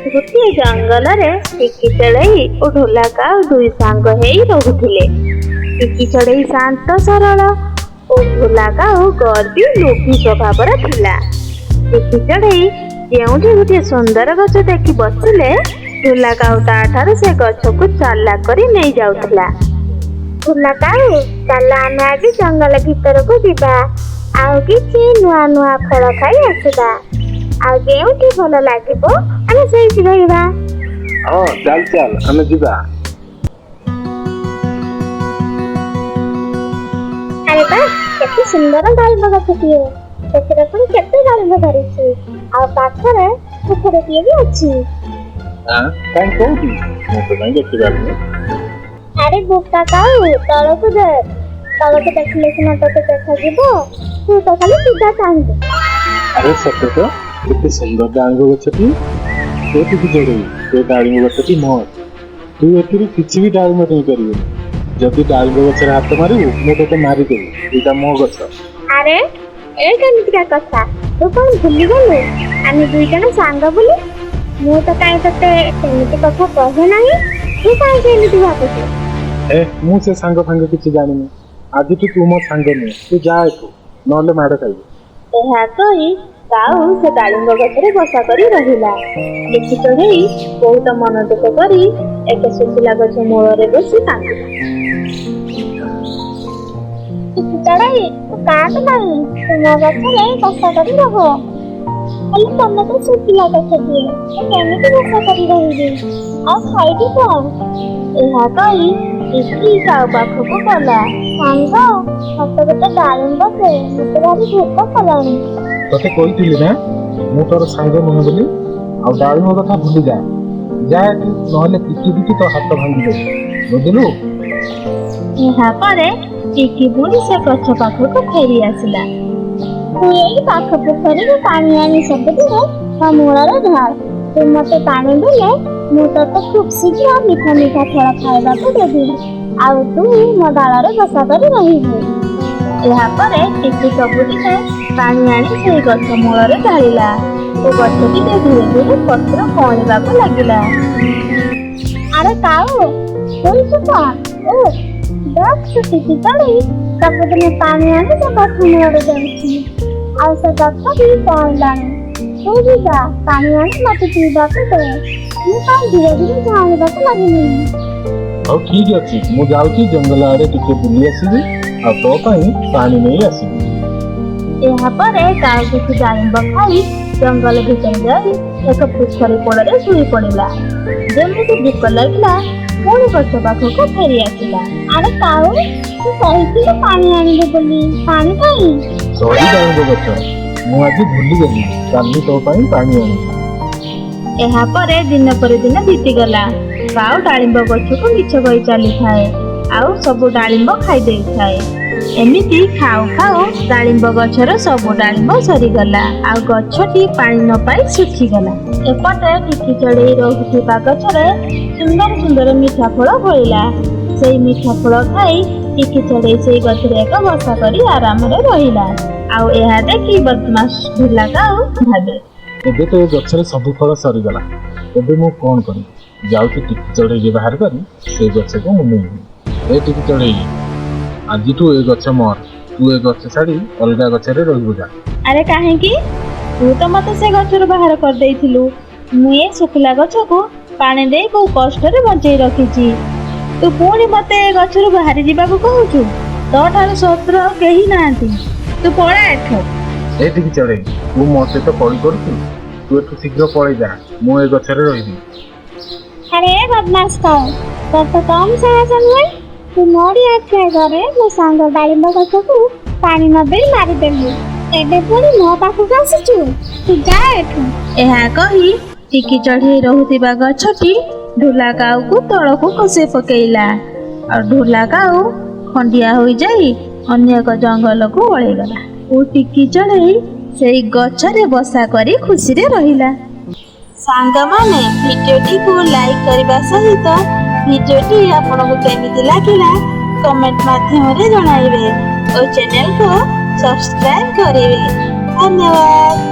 ଗୋଟିଏ ଜଙ୍ଗଲରେ ଟିକି ଚଢ଼େଇ ଓ ଢୋଲା କାଉ ଦୁଇ ସାଙ୍ଗ ହେଇ ରହୁଥିଲେ। ଟିକି ଚଢ଼େଇ ଶାନ୍ତ ସରଳ ଓ ଢୋଲା କାଉ ଗର୍ବୀ ଲୋଭୀ ସ୍ୱଭାବର ଥିଲା। ଟିକି ଚଢ଼େଇ ଯେଉଁଠି ଗୋଟିଏ ସୁନ୍ଦର ଗଛ ଦେଖି ବସିଲେ, ଢୋଲା କାଉ ତାଠାରୁ ସେ ଗଛକୁ ଚାଲାକ କରି ନେଇ ଯାଉଥିଲା। ଢୋଲା କାଉ, ଚାଲ ଆମେ ଆଜି ଜଙ୍ଗଲ ଭିତରକୁ ଯିବା, ଆଉ କିଛି ନୂଆ ନୂଆ ଫଳ ଖାଇ ଆସିବା। ଆଉ ଯେଉଁଠି ଭଲ ଲାଗିବ ଆମେ ସେଇଠି ରହିବା। ହଁ, ଚାଲ ଚାଲ, ଆମେ ଯିବା। ଆରେ ବା, କେତେ ସୁନ୍ଦର ଡାଳିମ୍ବ ଗଛଟିଏ! ସେଥିରେ ପୁଣି କେତେ ଡାଳିମ୍ବ ଧରିଛି, ଆଉ ପାଖରେ ପୋଖରୀଟିଏ ବି ଅଛି। ଆଁ, କାଇଁ, କୋଉଠି? ମୁଁ ତ କାଇଁ ଦେଖିପାରୁନି। ଆରେ ବୋକା କାଉ, ତଳକୁ ଦେଖ। ତଳକୁ ଦେଖିଲେ ସିନା ତତେ ଦେଖାଯିବ, ତୁ ତ ଖାଲି ସିଧା ଚାହିଁବୁ। ଆରେ ସତେ ତ, କେତେ ସୁନ୍ଦର ଡାଳିମ୍ବ ଗଛଟି! ଏ ଟିକି ଚଢ଼େଇ, ସେ ଡାଳିମ୍ବ ଗଛଟି ମୋର। ତୁ ଏଥିରୁ କିଛି ବି ଡାଳିମ୍ବ ନେଇପାରିବୁନି। ଯଦି ଡାଳିମ୍ବ ଗଛରେ ହାତ ମାରିବୁ, ମୁଁ ତତେ ମାରିଦେବି। ଏଇଟା ମୋ ଗଛ। ଆରେ, ଏ କେମିତିକା କଥା? ତୁ କଣ ଭୁଲିଗଲୁ ଆମେ ଦୁଇ ଜଣ ସାଙ୍ଗ ବୋଲି? ମୁଁ ତ କାହିଁ ତତେ ସେମିତି କଥା କହେ ନାହିଁ, ତୁ କାହିଁକି ଏମିତି ଭାବୁଛୁ? ଏ, ମୁଁ ସେ ସାଙ୍ଗ ଫାଙ୍ଗ କିଛି ଜାଣିନି। ଆଜିଠୁ ତୁ ମୋ ସାଙ୍ଗ ନୁହେଁ। ତୁ ଯା ଏଠୁ, ନହେଲେ ମାଡ଼ ଖାଇବୁ। ଏହା କହି କାଉ ସେ ଡାଳିମ୍ବ ଗଛରେ ବସା କରି ରହିଲା। ଟିକି ଚଢ଼େଇ ବହୁତ ମନ ଦୁଃଖ କରି ଏକ ଶୁଖିଲା ଗଛ ମୂଳରେ ବସି କାନ୍ଦିଲା। ଟିକି ଚଢ଼େଇ, ତୁ କାନ୍ଦ ନାହିଁ। ତୁ ମୋ ଗଛରେ ବସା କରି ରହ। ହେଲେ ତମେ ତ ଶୁଖିଲା ଗଛଟିଏ, ମୁଁ କେମିତି ବସା କରି ରହିବି ଆଉ ଖାଇବି କଣ? ଏହା କହି ଟିକି କାଉ ପାଖକୁ ଗଲା। ସାଙ୍ଗ, ମତେ ଗୋଟେ ଡାଳିମ୍ବ ଦେ, ମତେ ଭାରି ଭୋକ କଲାଣି। ତତେ କହିଥିଲି ନା ମୁଁ ତୋର ସାଙ୍ଗ ନୁହେଁ ବୋଲି? ଆଉ ଡାଳିମ୍ବ କଥା ଭୁଲି ଯା। ଯା ଏଠୁ, ନହେଲେ ପିଟି ପିଟି ତୋ ହାତ ଭାଙ୍ଗିଦେବି, ବୁଝିଲୁ? ଏହାପରେ ଟିକି ପୁଣି ସେ ଗଛ ପାଖକୁ ଫେରି ଆସିଲା। ତୁ ଏଇ ପାଖ ପୋଖରୀରୁ ପାଣି ଆଣି ସବୁଦିନ ମୋ ମୂଳରେ ଢାଳ। ତୁ ମତେ ପାଣି ଦେଲେ ମୁଁ ତତେ ଖୁବ୍ ଶୀଘ୍ର ମିଠା ମିଠା ଫଳ ଖାଇବାକୁ ଦେବି, ଆଉ ତୁ ମୋ ଡାଳରେ ବସା କରି ରହିବୁ। ଏହାପରେ ଟିକି ସବୁଦିନେ ପାଣି ଆଣି ସେଇ ଗଛ ମୂଳରେ ଢାଳିଲା ଓ ଗଛଟିରେ ଧୀରେ ଧୀରେ ପତ୍ର କଅଁଳିବାକୁ ଲାଗିଲା। ଆରେ କାଉ, ଶୋଇଛୁ କଣ? ଓ ଦେଖ, ସେ ଟିକି ଚଢ଼େଇ ସବୁଦିନ ପାଣି ଆଣି ସେ ଗଛ ମୂଳରେ ଦେଉଛି, ଆଉ ସେ ଗଛ ବି କଅଁଳିଲାଣି। ତୁ ବି ଯା, ପାଣି ଆଣି ମତେ ପିଇବାକୁ ଦେ। ମୁଁ କାଇଁ ଧୀରେ ଧୀରେ ଝାଉଁଳିବାକୁ ଲାଗିଲିଣି। ହଉ, ଠିକ ଅଛି, ମୁଁ ଯାଉଛି ଜଙ୍ଗଲ ଆଡେ ଟିକେ ବୁଲି ଆସିବି ଆଉ ତୋ ପାଇଁ ପାଣି ନେଇ ଆସିବି। ଏହାପରେ କାଉ କିଛି ଡାଳିମ୍ବ ଖାଇ ଜଙ୍ଗଲ ଭିତରେ ଯାଇ ଏକ ପୋଖରୀ କୂଳରେ ଶୋଇ ପଡ଼ିଲା। ଯେମିତି ଭୋକ ଲାଗିଲା, ପୁଣି ଗଛ ପାଖକୁ ଫେରି ଆସିଲା। ଆରେ କାଉ, ତୁ କହିଥିଲୁ ପାଣି ଆଣିବୁ ବୋଲି, ପାଣି କାଇଁ? ସରି ଡାଳିମ୍ବ ଗଛ, ମୁଁ ଆଜି ଭୁଲିଗଲି। କାଲି ତୋ ପାଇଁ ପାଣି ଆଣିବି। ଏହାପରେ ଦିନ ପରେ ଦିନ ବିତିଗଲା। କାଉ ଡାଳିମ୍ବ ଗଛକୁ ମିଛ କହି ଚାଲିଥାଏ ଆଉ ସବୁ ଡାଳିମ୍ବ ଖାଇ ଦେଇଥାଏ। ଏମିତି ଖାଉ ଖାଉ ଡାଳିମ୍ବ ଗଛର ସବୁ ଡାଳିମ୍ବ ସରିଗଲା ଆଉ ଗଛଟି ପାଣି ନ ପାଇ ଶୁଖିଗଲା। ଏପଟେ ଟିକି ଚଢ଼େଇ ରହୁଥିବା ଗଛରେ ସୁନ୍ଦର ସୁନ୍ଦର ମିଠା ଫଳ ଫଳିଲା। ସେଇ ମିଠା ଫଳ ଖାଇ ଟିକି ଚଢ଼େଇ ସେଇ ଗଛରେ ଏକ ବସା କରି ଆରାମରେ ରହିଲା। ଆଉ ଏହା ଦେଖି ବଦମାସ ଢୋଲା କାଉ ଭାବେ, ଏବେ ତ ଏ ଗଛରେ ସବୁ ଫଳ ସରିଗଲା। ଏବେ ମୁଁ କଣ କରିବି? ଯାଉଛି ଟିକି ଚଢ଼େଇକି ବାହାର କରି ସେଇ ଗଛକୁ ମୁଁ ନେଇଯିବି। ଏ ଟିକି ଚଢ଼େଇ, ଆଜିଠୁ ଏ ଗଛ ମୋର। ତୁ ଏ ଗଛ ଛାଡ଼ି ଅଲଗା ଗଛରେ ରହିବୁ, ଯା। ଆରେ କାହିଁକି? ତୁ ତ ମତେ ସେ ଗଛରୁ ବାହାର କରିଦେଇଥିଲୁ। ମୁଁ ଏ ଶୁଖିଲା ଗଛକୁ ପାଣି ଦେଇ ବହୁ କଷ୍ଟରେ ବଞ୍ଚେଇ ରଖିଛି। ତୁ ପୁଣି ମତେ ଏ ଗଛରୁ ବାହାରି ଯିବାକୁ କହୁଛୁ? ତୋ ଠାରୁ ଶତ୍ରୁ ଆଉ କେହି ନାହାନ୍ତି। ତୁ ପଳା ଏଠୁ। ଏ ଟିକି ଚଢ଼େଇ, ତୁ ମୋ ସହିତ କଳି କରୁଛୁ? ତୁ ଏଠୁ ଶୀଘ୍ର ପଳେଇ ଯା, ମୁଁ ଏ ଗଛରେ ରହିବି। ଆରେ ବଦମାସ କାଉ, ତୋର ତ କମ ସାହସ ନୁହେଁ। ତୁ ମୋରି ଆଖି ଆଗରେ ମୋ ସାଙ୍ଗ ଡାଳିମ୍ବ ଗଛକୁ ପାଣି ନ ଦେଇ ମାରିଦେଲୁ, ଏବେ ପୁଣି ମୋ ପାଖକୁ ଆସିଛୁ? ତୁ ଯା ଏଠୁ। ଏହା କହି ଟିକି ଚଢ଼େଇ ରହୁଥିବା ଗଛଟି ଢୋଲା କାଉକୁ ତଳକୁ ଖସେଇ ପକେଇଲା ଆଉ ଢୋଲା କାଉ ଖଣ୍ଡିଆ ହୋଇଯାଇ ଅନ୍ୟ ଏକ ଜଙ୍ଗଲକୁ ପଳେଇଗଲା ଓ ଟିକି ଚଢ଼େଇ ସେଇ ଗଛରେ ବସା କରି ଖୁସିରେ ରହିଲା। ସାଙ୍ଗମାନେ, ଭିଡ଼ିଓଟିକୁ ଲାଇକ୍ କରିବା ସହିତ ଭିଡ଼ିଓଟି ଆପଣଙ୍କୁ କେମିତି ଲାଗିଲା କମେଣ୍ଟ ମାଧ୍ୟମରେ ଜଣାଇବେ ଓ ଚ୍ୟାନେଲକୁ ସବସ୍କ୍ରାଇବ୍ କରିବେ। ଧନ୍ୟବାଦ।